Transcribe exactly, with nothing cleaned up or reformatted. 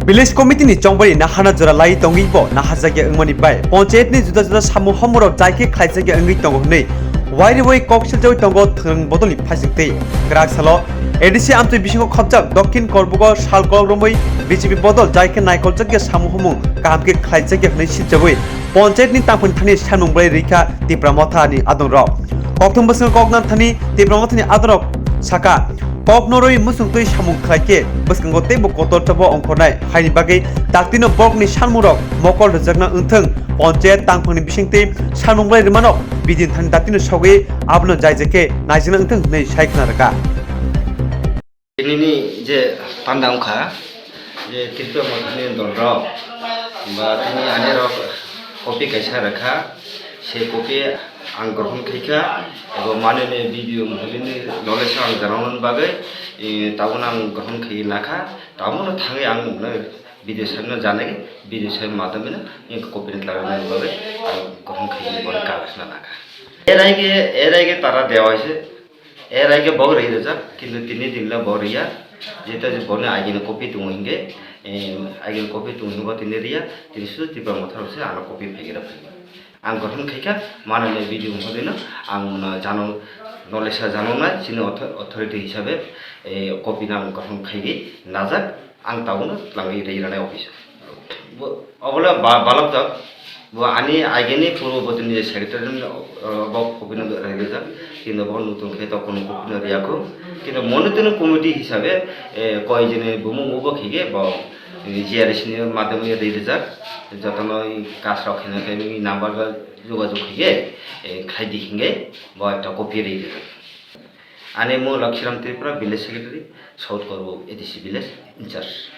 Village Committee ni chongbari nahana jora lai tongwi bo naharjakya wngmani bai Panchayat ni juda juda samung homorok jai khe khlaijakya wngwi tongo hwnwi wairiwi kok siljawi tongo thwng bodolni phaisingtwi. Kwrak salo A D C amtwi bisingo khopjak Dokhin Korbugo sal kolok romwi B J P bodol jai khe naikoljakya samung homung kaham khe khlaijakya hwnwi siljawi Panchayat ni tangphani thani sanmung bai rikha Tipra Motha ni adongrok. Kokthum bwskango kok nan thani Tipra Motha ni adongrok saka, kok norwi muchungtwi samung khlai khe bwskango teibo kotor chabo ongkhornai, haini bagwi daktino borokni sanmungrok mokol rwjakna wngthwng, Panchayat tangphangni bisingtwi sanmung bai rwmano bidin thani daktino sogwi abono jai jai khe naijakna wngthwng hwnwi sai khna rwkha. Tinini je panda wngkha je Tripura Mothani dolrok ba tini anirok kopi kaisa rwkha, se kopi ang grohon khaikha, ebo manene video mholini knowledge ang janani bagwi, eh, tabukno ang grohon khaiwi nakha, tabukno thangwi ang nokno video saimano janai, video sai madamino kopini twlangni bagwi ang grohon khaiwi boni kalasna nakha. Erai ge, erai ge tara dewa ise. Er aige bok ri rijak, kintu tini din le bok riya. Jeta je boni aigini kopi tongo hinge, eh, aigini kopi tongo hingo tini riya, tini sudu Tipra Motha rok se ano kopi phaigira phai. Ang grohon khaikha, mano le video mhodino ang mano jano, nolesa jano nai, chini author-, authority hisabe, eh, kopi no ang grohon khaigwi najak. Ang tabukno twlangwi rwi rwnai office o. Bo, obo le ba-, balokjak. Bo ani aigini purbo botini je secretary ni, o, bo kopino rwi rijak. Kintu bo nutun khe to kunu kopino riyakho. Kintu monitoring committee hisabe, eh, koi jini bumung ubo khige bo, eh, G R S ni madhyame rwi rijak. Jotono kasrok kheno khe nini number ba jogajog khige, eh, khlai di hinge bo ekta copy rwi rijak. Ani mung Lakshiram Tripura, village secretary, South Korbuk A D C village in charge.